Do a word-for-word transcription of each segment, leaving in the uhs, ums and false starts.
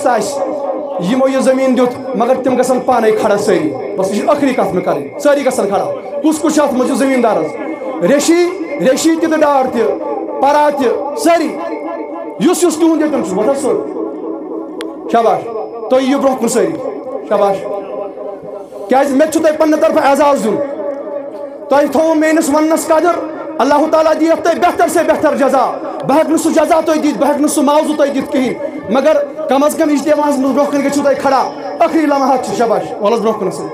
آسہِ، یِمو یہِ زٔمیٖن دیُت، مگر تِم گژھن پانے کھڑا سٲری۔ بس، یہِ چھِ ٲخری کتھ مےٚ کرٕنۍ، سٲری گژھن کھڑا۔ کُس کُس چھُ اتھ منٛز؟ یہِ زٔمیٖندار حظ، ریشی، ریشی تہِ تہٕ ڈار تہِ، پرا تہِ، سٲری۔ یُس یُس تِہُنٛد ییٚتٮ۪ن چھُ، وۄتھ حظ سیوٚد۔ شاباش۔ تُہۍ یِیِو برٛونٛہہ کُن سٲری۔ شاباش۔ کیازِ مےٚ تہِ چھُ تۄہہِ پننہِ طرفہٕ اعزاز دیُن۔ تۄہہِ تھوٚو میٲنِس وننس قدر، اللہ تعالیٰ دِیتھ تۄہہِ بہتر سے بہتر جزا۔ بہٕ ہٮ۪کہٕ نہٕ سُہ جزا تۄہہِ دِتھ، بہٕ ہٮ۪کہٕ نہٕ سُہ معاوضہٕ تۄہہِ دِتھ کِہیٖنۍ، مگر کم از کم اجتماعس منٛز برونٛہہ کنہِ گٔژھِو تُہۍ کھڑا۔ ٲخری لمحات چھِ، شاباش، وَلہٕ حظ برونٛہہ کُن سٲری۔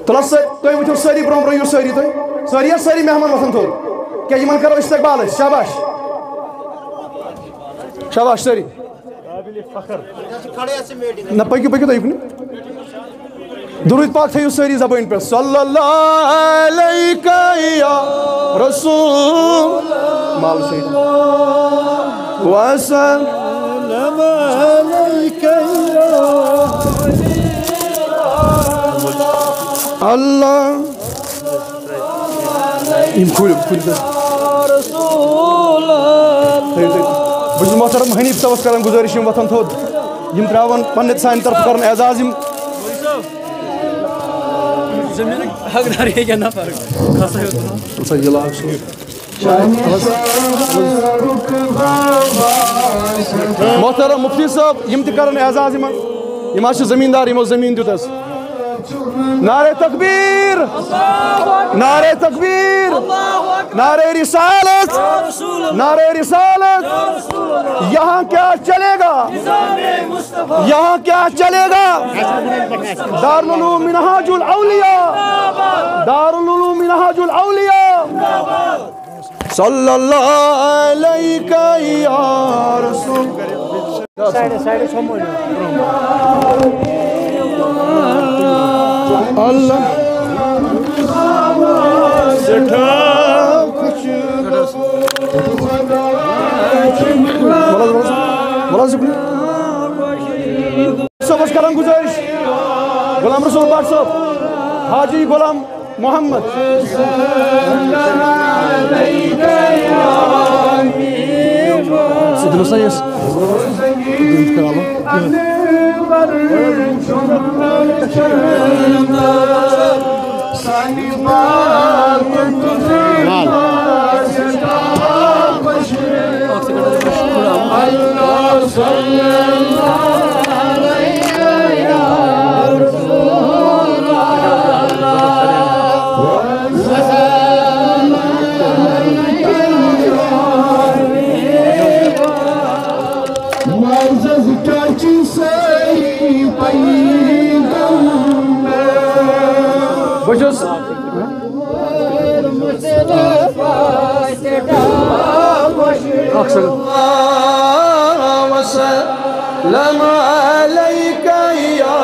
تُل حظ سٲ-، تُہۍ ؤتھِو سٲری برونٛہہ، برونٛہہ یِیِو سٲری تُہۍ۔ سٲری حظ، سٲری مہمان وۄتھن تھوٚد، کیٛازِ یِمن کرو استقبال أسۍ۔ شاباش، شاباش سٲری۔ نہ، پٔکِو، پٔکِو تُہۍ یُکنُے۔ درود پاک تھٲیِو سٲری زبٲنۍ پٮ۪ٹھ۔ صلی اللہ علیک یا رسول۔ مال سۭتۍ۔ وسلم علیک یا اللہ۔ یِم کھوٗلِو، کھوٗلِو تُہۍ۔ تھٲیِو تُہۍ۔ بہٕ چھُس محترم حنیف صٲبَس کران گُزٲرِش، یِم وۄتھَن تھوٚد، یِم ترٛاوَن پننہِ سانہِ طرفہٕ کرُن اعزاز یِم۔ زٔمیٖنُک حقدار یہِ کیٛاہ نفر؟ کھسا ہیوٚتُن۔ سا یہِ لاگ سُہ۔ محترم مفتی صٲب، یِم تہِ کرن اعزاز یِمن، یِم حظ چھِ زٔمیٖندار، یِمو زٔمیٖن دیُت حظ۔ نعرہ تکبیر، نعرہ تکبیر، نعرہ رسالت، نعرہ رسالت۔ یہاں کیا چلے گا؟ یہاں کیا چلے گا؟ دارالعلوم منہاج الاولیاء، دارالعلوم منہاج الاولیاء۔ صلی اللہ علیک یا رسول۔ اللہ۔ سٮ۪ٹھاہ خوش۔ وَلہٕ حظ، وَلہٕ حظ، وَلہٕ حظ، یُکُن۔ صٲبَس کران گُزٲرِش، غلام رسول بٹ صٲب، حاجی غلام محمد۔ سُہ دِنَس نا یَس۔ دِنُس کرالہٕ۔ معزز ٹاچی سٲری پیغمبر۔ بہٕ چھُس اکھ سیکنڈ۔ وسلم علیک یا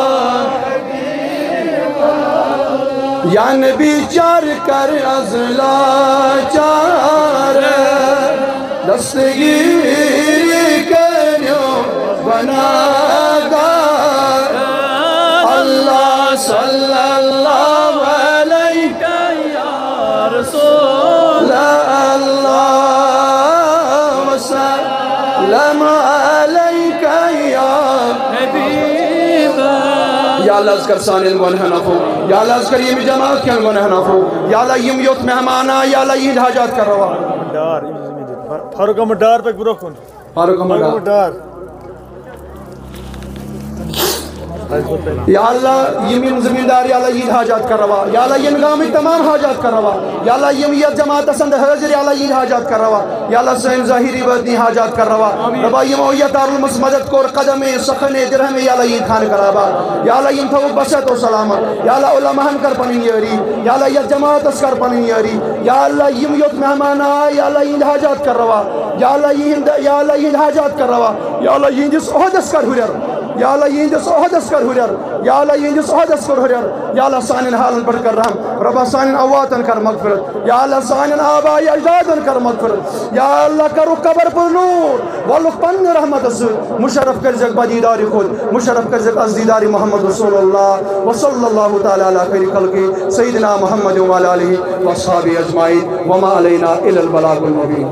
یا نبی، چار کر از لاچار، دستگیری کریو گناہگار۔ اللہ صلی اللہ علیہ یا رسول اللہ وسلم علیک یا حبیب۔ یا اللہ، از کر سانٮ۪ن گۄنہن عفو۔ یا اللہ، از کر ییٚمہِ جماعت کٮ۪ن گۄنہن عفو۔ یا اللہ، یِم یوٚت مہمان آے، یا اللہ، یِہِنٛدۍ حاجات کر روا۔ ڈار، فاروق احمد ڈار پکہِ برونٛہہ کُن۔ فاروق احمد ڈار۔ ڈار۔ یا اللہ، یِم یِم زٔمیٖندار، یا اللہ، یِہِنٛدۍ حاجات کر روا۔ یا اللہ، یِم گامٕکۍ تمام حاجات کر روا۔ یا اللہ، یِم یَتھ جماعتس اندر حٲضِر، یا اللہ، یِہِنٛدۍ حاجات کر روا۔ یا اللہ، سٲنۍ ظٲہِری باطنی حاجات کر روا۔ رۄبا، یِمو یَتھ دارالعلومس مدد کوٚر، قدمے، سخنے، درہمے، یا اللہ، یِہِنٛدۍ خانہٕ خرابات۔ یا اللہ، یِم تھاوُکھ بصحت و سلامت۔ یا اللہ، علماہن کر پنٕنۍ یٲری۔ یا اللہ، یَتھ جماعتس کر پنٕنۍ یٲری۔ یا اللہ، یِم یوٚت مہمان آے، یا اللہ، یِہِنٛدۍ حاجات کر روا۔ یا اللہ، یِہِنٛدۍ، یا اللہ، یِہِنٛدۍ حاجات کر روا۔ یا اللہ، یِہِنٛدِس عہدس کر ہُرٮ۪ر۔ یا اللہ، یِہِنٛدِس عہدس کر ہُرٮ۪ر۔ یا اللہ، یِہِنٛدِس عہدس کر ہُرٮ۪ر۔ یا اللہ، سانٮ۪ن حالن پٮ۪ٹھ کر رحم۔ رۄبا، سانٮ۪ن امواتن کر مغفرت۔ یا اللہ، سانٮ۪ن آبائی اجدادن کر مغفرت۔ یا اللہ، کرُکھ قبر پر نور۔ ولُکھ پننہِ رحمتس سۭتۍ۔ مشرف کٔرزٮ۪کھ بدیدارِ خود۔ مشرف کٔرزٮ۪کھ از دیدارِ محمد رسول اللہ۔ وصلی اللہ تعالی علی خیر خلقہ سیدنا محمد وعلی آلہ واصحابہ اجمعین۔ وما علینا الا البلاغ المبین۔